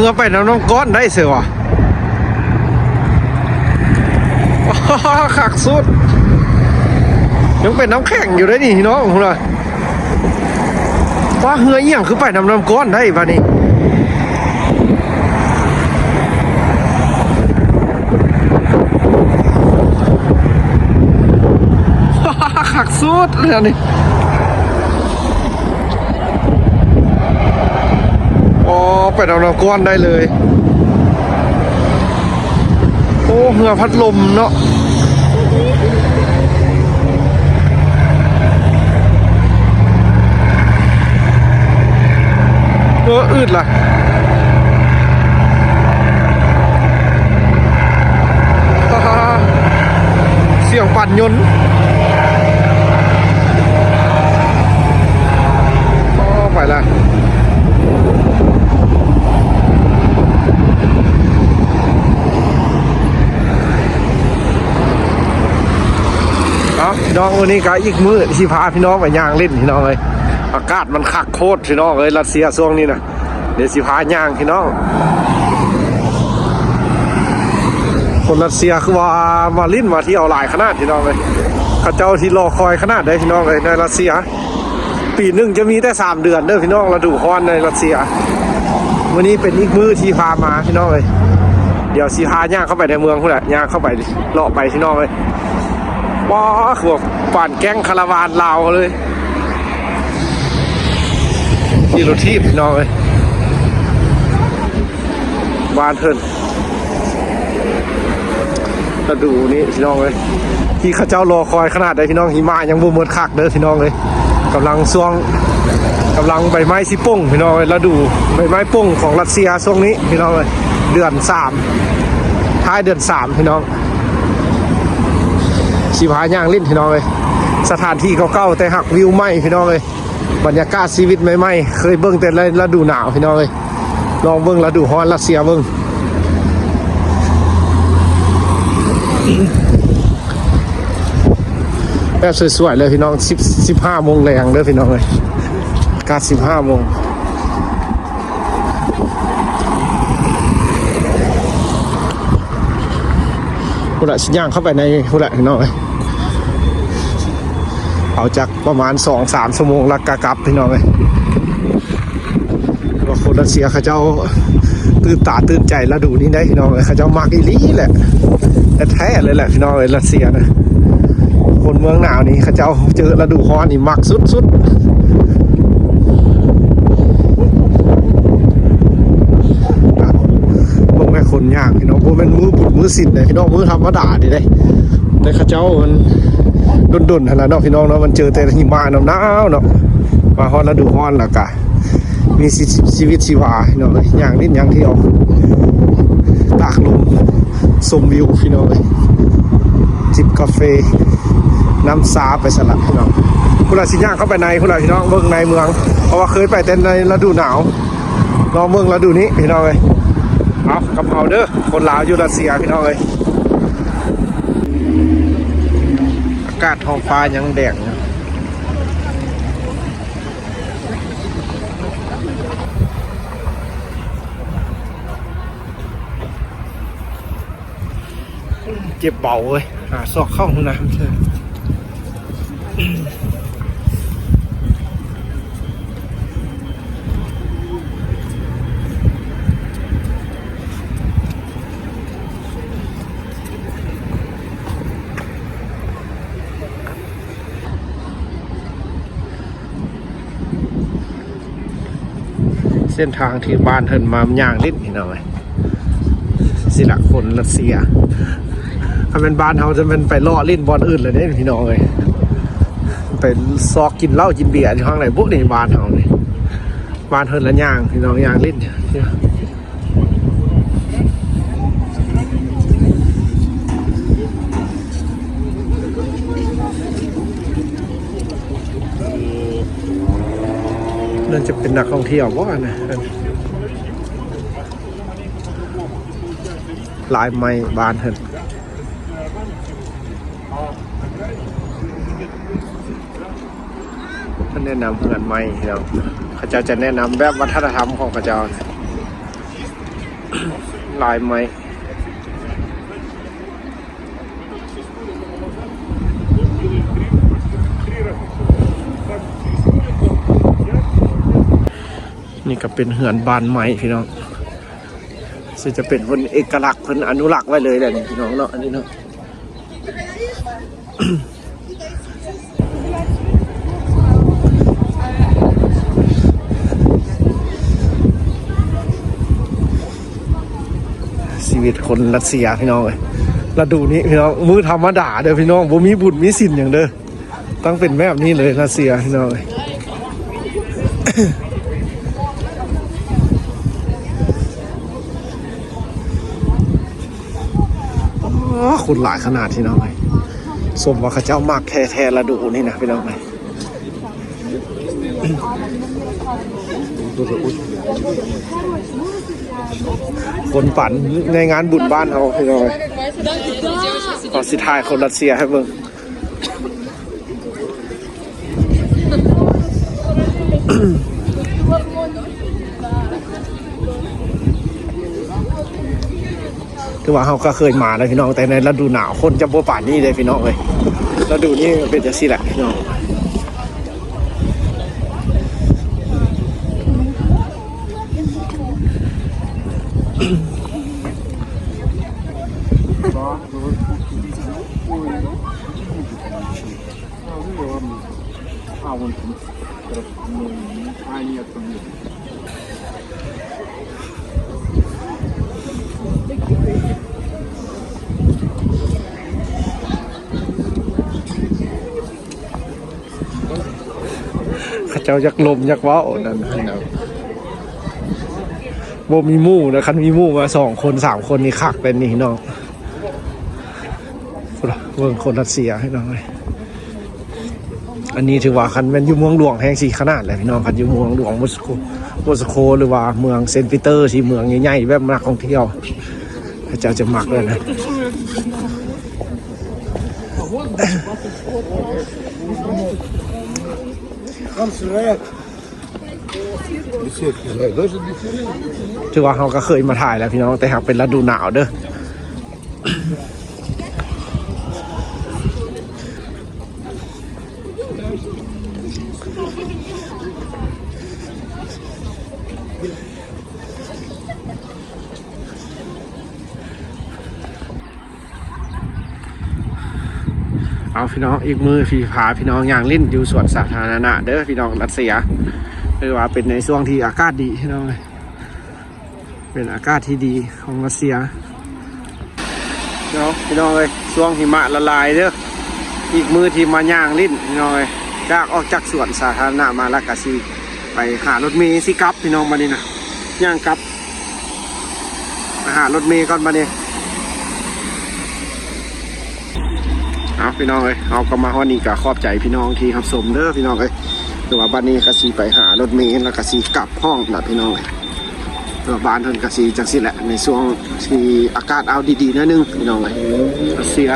ເຮືອໄປນຳນ້ຳກ້ອນໄດ້ເສີວະ. ຄັກສຸດ. ຍັງເປັນນ້ຳແຂງຢູ່ເດ້ນີ້ພີ່ນ້ອງ ພຸ້ນນະ. ວ່າເຮືອອີ່ຫຍັງຄືໄປນຳນ້ຳກ້ອນໄດ້ບາດນີ້. ຄັກສຸດເຮືອນີ້. ອໍ ໄປນຳນ້ຳກ້ອນໄດ້ເລີຍ. ໂອ້ ເຮືອພັດລົມເນາະ. ເອີ ອືດລະ. ສຽງປັ່ນຍົນ. ອໍ ໄປລະ. ເອົາ ພີ່ນ້ອງ ມື້ນີ້ກໍອີກມື້ທີ່ພາພີ່ນ້ອງໄປຍ່າງຫຼິ້ນ ພີ່ນ້ອງເອີຍ. ອາກາດມັນຄັກໂຄດ ພີ່ນ້ອງເອີຍ ຣັດເຊຍຊ່ວງນີ້ນະ. ດຽວຊິພາຍ່າງພີ່ນ້ອງ. ຄົນຣັດເຊຍຄືວ່າມາຫຼິ້ນມາທ່ຽວຫຼາຍຂະໜາດພີ່ນ້ອງເອີຍ. ເຂົາເຈົ້າທີ່ລໍຄອຍຂະໜາດໃດພີ່ນ້ອງເອີຍ ໃນຣັດເຊຍ. ປີໜຶ່ງຈະມີແຕ່ສາມເດືອນເດີພີ່ນ້ອງ ລະດູຮ້ອນໃນຣັດເຊຍ. ມື້ນີ້ເປັນອີກມື້ທີ່ພາມາພີ່ນ້ອງເອີຍ. ດຽວຊິພາຍ່າງເຂົ້າໄປໃນເມືອງພຸ້ນແຫຼະ ຍ່າງເຂົ້າໄປເລາະໄປພີ່ນ້ອງເອີຍ. ປາດ ຄືວ່າປານແກ້ງຄາລາວານລາວເລີຍ. ຂີ່ລົດຖີບພີ່ນ້ອງເອີຍ. ບ້ານເພິ່ນ ລະດູນີ້ພີ່ນ້ອງເອີຍ ທີ່ເຂົາເຈົ້າລໍຄອຍຂະໜາດໃດພີ່ນ້ອງ. ຫິມະຍັງບໍ່ໝົດຄັກເດີພີ່ນ້ອງເອີຍ. ກຳລັງຊ່ວງ ກຳລັງໃບໄມ້ຊິປົ່ງພີ່ນ້ອງເອີຍ. ລະດູໃບໄມ້ປົ່ງຂອງຣັດເຊຍຊ່ວງນີ້ພີ່ນ້ອງເອີຍ. ເດືອນສາມ ທ້າຍເດືອນສາມພີ່ນ້ອງ. ຊິພາຍ່າງຫຼິ້ນພີ່ນ້ອງເອີຍ. ສະຖານທີ່ເກົ່າໆ ແຕ່ຫາກວິວໃໝ່ພີ່ນ້ອງເອີຍ. ບັນຍາກາດຊີວິດໃໝ່ໆ ເຄີຍເບິ່ງແຕ່ລະດູໜາວພີ່ນ້ອງເອີຍ. ລອງເບິ່ງລະດູຮ້ອນຣັດເຊຍເບິ່ງ. ແບບສວຍໆເລີຍພີ່ນ້ອງ. ສິບ ສິບຫ້າໂມງແລງເດີພີ່ນ້ອງເອີຍ. ອາກາດສິບຫ້າໂມງ. ພຸ້ນລະ ຊິຍ່າງເຂົ້າໄປໃນພຸ້ນລະພີ່ນ້ອງເອີຍ. ເອົາຈັກປະມານສອງສາມຊົ່ວໂມງ ແລ້ວກະກັບພີ່ນ້ອງເອີຍ. ວ່າຄົນຣັດເຊຍເຂົາເຈົ້າຕື່ນຕາຕື່ນໃຈລະດູນີ້ໄດ໋ພີ່ນ້ອງເອີຍ. ເຂົາເຈົ້າມັກອີ່ຫຼີແຫຼະ ແທ້ໆເລີຍແຫຼະພີ່ນ້ອງເອີຍ. ຣັດເຊຍນະ ຄົນເມືອງໜາວນີ້ ເຂົາເຈົ້າເຈີລະດູຮ້ອນນີ້ມັກສຸດໆ. ເບິ່ງແມ່ຄົນຍ່າງພີ່ນ້ອງ ບໍ່ແມ່ນມື້ບຸນມື້ສິນເດ້ພີ່ນ້ອງ ມື້ທຳມະດານີ້ເດ້. ແຕ່ເຂົາເຈົ້າມັນດົນໆຫັ້ນລະເນາະພີ່ນ້ອງເນາະ ມັນເຈີແຕ່ຫິມະໜາວໆເນາະ. ມາຮອດລະດູຮ້ອນແລ້ວກະມີຊີວິດຊີວາພີ່ນ້ອງເອີຍ. ຍ່າງຫຼິ້ນຍ່າງທ່ຽວ ຕາກລົມ ຊົມວິວພີ່ນ້ອງເອີຍ. ຈິບກາເຟ ນ້ຳຊາໄປຊັ້ນລະພີ່ນ້ອງ. ພຸ້ນລະ ຊິຍ່າງເຂົ້າໄປໃນພຸ້ນລະພີ່ນ້ອງ ເບິ່ງໃນເມືອງ ເພາະວ່າເຄີຍໄປແຕ່ໃນລະດູໜາວ. ລອງເບິ່ງລະດູນີ້ພີ່ນ້ອງເອີຍ. ເອົາ ກັບເຮົາເດີ ຄົນລາວຢູ່ຣັດເຊຍພີ່ນ້ອງເອີຍ. ອາກາດທ້ອງຟ້າຍັງແດງຢູ່. ເຈັບເບົາເວີຍ ຫາຊອກເຂົ້າຫ້ອງນ້ຳເທື່ອ. ເສັ້ນທາງທີ່ບ້ານເພິ່ນມາຍ່າງຫຼິ້ນພີ່ນ້ອງເອີຍ. ຊິລະຄົນຣັດເຊຍ ຄັນແມ່ນບ້ານເຮົາຈະແມ່ນໄປເລາະຫຼິ້ນບ່ອນອື່ນແລ້ວເດ້ພີ່ນ້ອງເອີຍ. ໄປຊອກກິນເຫຼົ້າກິນເບຍຢູ່ທາງໃດບຸນີ້ ບ້ານເຮົານີ້. ບ້ານເພິ່ນລະຍ່າງພີ່ນ້ອງ ຍ່າງຫຼິ້ນ. ໜ້າຈະເປັນນັກທ່ອງທ່ຽວບໍ່ນະ? ລາຍໄມ້ບ້ານເພິ່ນ ເພິ່ນແນະນຳເຮືອນໃໝ່ເນາະ. ເຂົາເຈົ້າຈະແນະນຳແບບວັດທະນະທຳຂອງເຂົາເຈົ້າ. ປາຍໄມ້. ນີ້ກໍເປັນເຮືອນບ້ານໄມ້ພີ່ນ້ອງ ຊິຈະເປັນເພິ່ນເອກະລັກ ເພິ່ນອະນຸລັກໄວ້ເລີຍແຫຼະນີ້ພີ່ນ້ອງເນາະ ອັນນີ້ເນາະ. ຊີວິດຄົນຣັດເຊຍພີ່ນ້ອງເອີຍ ລະດູນີ້ພີ່ນ້ອງ ມື້ທຳມະດາເດີພີ່ນ້ອງ ບໍ່ມີບຸນມີສິນຫຍັງເດີ ຕ້ອງເປັນແບບນີ້ເລີຍຣັດເຊຍພີ່ນ້ອງເອີຍ. ອໍ ຄົນຫຼາຍຂະໜາດພີ່ນ້ອງເອີຍ ສົມວ່າເຂົາເຈົ້າມັກແທ້ໆ ລະດູນີ້ນະພີ່ນ້ອງເອີຍ. ຄົນປັນໃນງານບຸນບ້ານເຮົາພີ່ນ້ອງເອີຍ. ເຮົາຊິຖ່າຍຄົນຣັດເຊຍໃຫ້ເບິ່ງ. ຄືວ່າເຮົາກໍເຄີຍມາແລ້ວພີ່ນ້ອງ ແຕ່ໃນລະດູໜາວຄົນຈະບໍ່ປານນີ້ເດ້ພີ່ນ້ອງເອີຍ. ລະດູນີ້ເປັນຈັ່ງຊີ້ແຫຼະພີ່ນ້ອງ. ເຂົາເຈົ້າຢາກລົມຢາກເວົ້ານັ້ນນະ ບໍ່ມີໝູ່ນະ ຄັນມີໝູ່ມາສອງຄົນສາມຄົນນີ້ຄັກແລ້ວນີ້ເນາະ. ພຸ້ນລະ ເບິ່ງຄົນຣັດເຊຍພີ່ນ້ອງເອີຍ. ອັນນີ້ຖືວ່າຄັນແມ່ນຢູ່ເມືອງຫຼວງແຮ່ງຊິຂະໜາດແຫຼະພີ່ນ້ອງ ຄັນຢູ່ເມືອງຫຼວງມົສໂກ ມົສໂກ ຫຼືວ່າເມືອງເຊນປີເຕີ ທີ່ເມືອງໃຫຍ່ໆ ແບບນັກທ່ອງທ່ຽວ ເຂົາເຈົ້າຈະມັກເລີຍນະ. ຖືວ່າເຮົາກໍເຄີຍມາຖ່າຍແລ້ວພີ່ນ້ອງ ແຕ່ຫາກເປັນລະດູໜາວເດີ. ເອົາພີ່ນ້ອງ ອີກມື້ຊິພາພີ່ນ້ອງຍ່າງຫຼິ້ນຢູ່ສວນສາທາລະນະເດີພີ່ນ້ອງ ຣັດເຊຍ. ຖືວ່າເປັນໃນຊ່ວງທີ່ອາກາດດີພີ່ນ້ອງເອີຍ ເປັນອາກາດທີ່ດີຂອງຣັດເຊຍເນາະພີ່ນ້ອງເອີຍ. ຊ່ວງຫິມະລະລາຍເດີ ອີກມື້ທີ່ມາຍ່າງຫຼິ້ນພີ່ນ້ອງເອີຍ. ຈາກ ອອກຈາກສວນສາທາລະນະມາແລ້ວກະຊິໄປຫາລົດເມຊິກັບພີ່ນ້ອງ ບາດນີ້ນະ ຍ່າງກັບ ໄປຫາລົດເມກ່ອນບາດນີ້. ເອົາພີ່ນ້ອງເອີຍ ເຮົາກໍມາຮອດນີ້ກໍຂອບໃຈພີ່ນ້ອງທີ່ຮັບຊົມເດີພີ່ນ້ອງເອີຍ. ແຕ່ວ່າບາດນີ້ກໍຊິໄປຫາລົດເມແລ້ວກໍຊິກັບຫ້ອງລະພີ່ນ້ອງເອີຍ. ແຕ່ວ່າບ້ານເພິ່ນກໍຊິຈັ່ງຊີ້ແຫຼະ ໃນຊ່ວງທີ່ອາກາດເອົາດີໆໜ້ອຍໜຶ່ງພີ່ນ້ອງເອີຍ. ຣັດເຊຍ